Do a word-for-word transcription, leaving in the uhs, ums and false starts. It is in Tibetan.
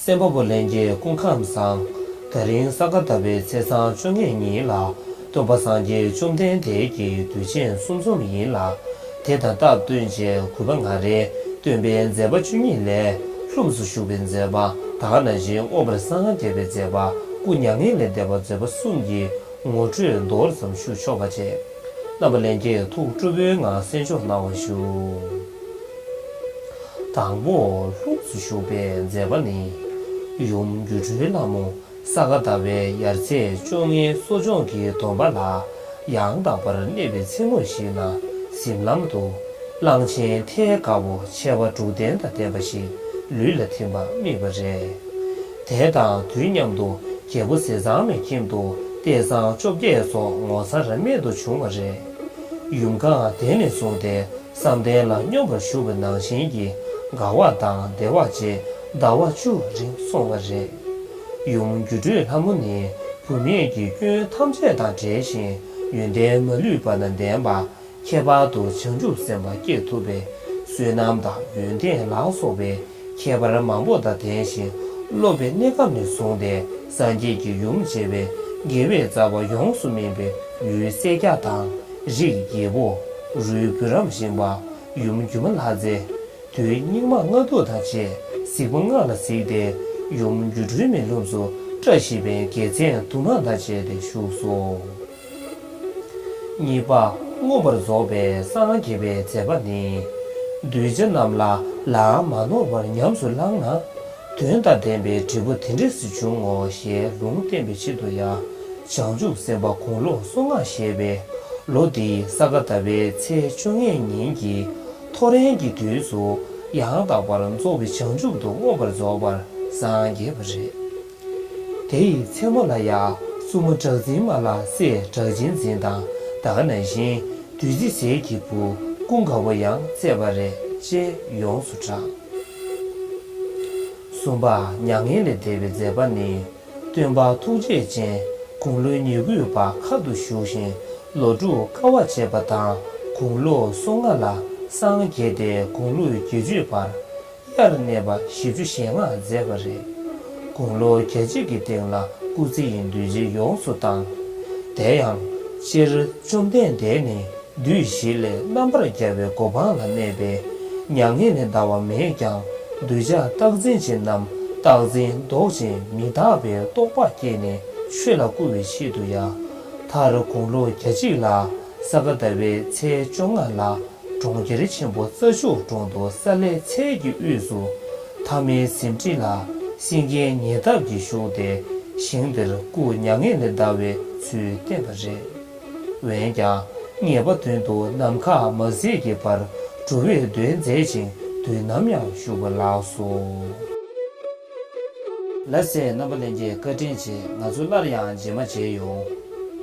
སེམས་དཔའ་བོ་ལྷན་རྒྱས་སྐུ་ཁམས་བཟང་། དེ་རིང་ས་ག་ཟླ་བའི་ཚེས་བཟང་བཅོ་ལྔའི་ཉིན་ལ། སྟོན་པ་སངས་རྒྱས་བཅོམ་ལྡན་འདས་ཀྱི་དུས་ཆེན་གསུམ་འཛོམས་ཡིན་ལ། དེ་དང་སྟབས་བསྟུན་བྱས་གུས་པ་ང་རའི་སྟོན་པའི་མཛད་པ་བཅུ་གཉིས་ལས། ལྷུམས་སུ་ཞུགས་པའི་མཛད་པ་དེ་ནང་བཞིན་མངོན་པར་སངས་རྒྱས་པའི་མཛད་པ། སྐུ་མྱ་ངན་ལས་འདས་པའི་མཛད་པ་གསུམ་གྱི་ངོ་སྤྲོད་མདོར་ཙམ་ཞུ་ཆོག་པ་བྱས། རྣམ་པ་ལྷན་རྒྱས་ཐུགས་སྤྲོ་པོའི་ངང་གསན་འཇོག་གནང་བ་ཞུ། དང་པོ་ལྷུམས་སུ་ཞུགས་པའི་མཛད་པ་ནི། ཡུམ་སྒྱུ་འཕྲུལ་ལྷ་མོ་ས་ག་ཟླ་བའི་ཡར་ཚེས་བཅོ་ལྔའི་གསོ་སྦྱོང་གི་སྡོམ་པ་ལ་ཡང་དག་པར་གནས་པའི་མཚན་མོ་ཞིག་ན། གཟིམ་ལམ་དུ་གླང་ཆེན་ཐལ་དཀར་པོ་ཆེ་བ་དྲུག་ལྡན་དང་ལྡན་པ་ཞིག་ལུས་ལ་ཐིམ་པ་རྨིས་པ་རེད། དེ་དང་དུས་མཉམ་དུ་རྒྱལ་པོ་ཟས་གཙང་མའི་ཁྱིམ་དུ་ལྟས་བཟང་བཅོ་བརྒྱད་སོགས་ངོ་མཚར་རབ་གནས་དུ་བྱུང་བ་རེད། ཡུམ་གང་དེ་ནས་བཟུང་སྟེ་བསམ་གཏན་ལ་སྙོམས་པར་ཞུགས་པ་ནང་བཞིན་གྱི་དགའ་བ་དང་བདེ་བ་བཅས་ཟླ་བ་བཅུ་རིང་སོང་བ་རེད། ཡུམ་སྒྱུ་འཕྲུལ་ལྷ་མོ་ནི་བུད་མེད་ཀྱི་སྐྱོན་ཐམས་ཅད་དང་བྲལ་ཞིང་ཡོན་ཏན་མ་ལུས་པ་དང་ལྡན་པ། ཁྱད་པར་དུ་བྱང་ཆུབ་སེམས་དཔའ་སྐྱེ་ཐུབ་པའི་བསོད་ནམས་དང་ཡོན་ཏན་ལ་སོགས་པའི་ཁྱད་པར་མང་པོ་དང་ལྡན་ཞིང་། སློབ་པའི་གནས་སྐབས་ནས་བཟུང་སྟེ་སངས་རྒྱས་ཀྱི་ཡུམ་བྱེད་པའི་དགེ་བའི་རྩ་བ་ཡོངས་སུ་སྨིན་པའི་ཡུལ་སེར་སྐྱ་དང་རིགས་རྒྱལ་པོ། རུས་བུ་རམ་ཤིང་པ། ཡུམ་སྒྱུ་མ་ལྷ་མཛེས། དུས་སྙིགས་མ་ལྔ་བདོ་དང་བཅས་གཟིགས་པ་ལྔ་ལ་གཟིགས་ཏེ་ཡུམ་སྒྱུ་འཕྲུལ་མའི་ལྷུམས་སུ་བཀྲ་ཤིས་པའི་རྒྱལ་མཚན་དུ་མ་དང་བཅས་ཏེ་བཞུགས་སོ། གཉིས་པ་མངོན་པར་རྫོགས་པའི་སངས་རྒྱས་པའི་མཛད་པ་ནི། གདུལ་བྱ་རྣམས་ལ་ལའང་མ་ནོར་བར་ཉམས་སུ་བླངས་ན། དོན་དང་ལྡན་པའི་འབྲས་བུ་དེ་འདྲས་སུ་འབྱུང་ངོ་ཞེས་ལུང་བསྟན་པའི་ཆེད་དུ་ཡང་། བྱང་ཆུབ་སེམས་དཔའ་དགུང་ལོ་སོ་ལྔ་བཞེས་པའི་ལོ་འདིའི་ས་ག་ཟླ་བའི་ཚེས་བཅོ་ལྔའི་ཉིན་གྱི་ཐོ་རེངས་ཀྱི་དུས་སུ་ཡང་དག་པར་རྫོགས་པའི་བྱང་ཆུབ་ཏུ་མངོན་པར་རྫོགས་པར་སངས་རྒྱས་པ་རེད། དེ་ཡི་མཚན་མོ་ལ་ཡང་བཙུན་མོ་གྲགས་འཛིན་མ་ལ་སྲས་གྲགས་ཆེན་འཛིན་དང་ད་ག་ནང་བཞིན་བདུད་རྩི་ཟས་ཀྱི་བུ་ཀུན་དགའ་བོ་ཡང་བཙས་པ་རེད་ཅེས་ཡོངས་སུ་གྲགས། གསུམ་པ་མྱ་ངན་ལས་འདས་པའི་མཛད་པ་ནི། སྟོན་པ་ཐུགས་རྗེ་ཅན་དགུང་ལོ་ཉེར་དགུའི་བར་མཁའ་དུ་བཞུགས་ཤིང་ལོ་དྲུག་དཀའ་བ་སྤྱད་པ་དང་དགུང་ལོ་སོ་ལྔ་ལ་སངས་རྒྱས་ཏེ་དགུང་ལོ་བརྒྱད་ཅུའི་བར་དབྱར་གནས་པ་བཞི་བཅུ་ཞེ་ལྔ་མཛད་པ་རེད། དགུང་ལོ་གྱ་གཅིག་གི་སྟེང་ལ་སྐུ་ཚེ་ཡི་འདུ་བྱེད་ཡོངས་སུ་བཏང་། དེ་ཡང་སྤྱིར་བཅོམ་ལྡན་འདས་ནི་བདུད་བཞི་ལས་རྣམ་པར་རྒྱལ་བའི་གོ་འཕང་ལ་གནས་པས་མྱ་ངན་ལས་འདའ་བ་མེད་ཀྱང་། གདུལ་བྱ་རྟག་འཛིན་ཅན་རྣམས་རྟག་འཛིན་ལྡོག་ཅིང་མི་རྟག་པའི་རྟོགས་པ་སྐྱེས་ནས་ཆོས་ལ་བསྐུལ་བའི་ཆེད་དུ་ཡང་། མཐར་དགུང་ལོ་གྱ་གཅིག་ལ་ས་ག་ཟླ་བའི་ཚེས་བཅོ་ལྔ་ལ་གྲོང་ཁྱེར་ཆེན་པོ་རྩྭ་མཆོག་གྲོང་དུ་ས་ལེ་ཚལ་གྱི་དབུས་སུ་ཐ་མའི་ཟིན་བྲིས་ལ་སེང་གེའི་ཉེ་འདབས་ཀྱིས་ཞུགས་ཏེ་ཞིང་དེར་སྐུ་མྱ་ངན་ལས་འདའ་བའི་ཚུལ་བསྟན་པ་རེད། འོན་ཀྱང་ངེས་པ་དོན་དུ་ནམ་མཁའ་མ་ཟད་ཀྱི་བར་འགྲོ་བའི་དོན་མཛད་ཅིང་དུས་ནམ་ཡང་བཞུགས་པ་ལགས་སོ། ལགས་སེ། རྣམ་པ་ལྷན་རྒྱས་བཀའ་དྲིན་ཆེ། ང་ཚོ་སླར་ཡང་རྗེས་མ་མཇལ་ཡོང་།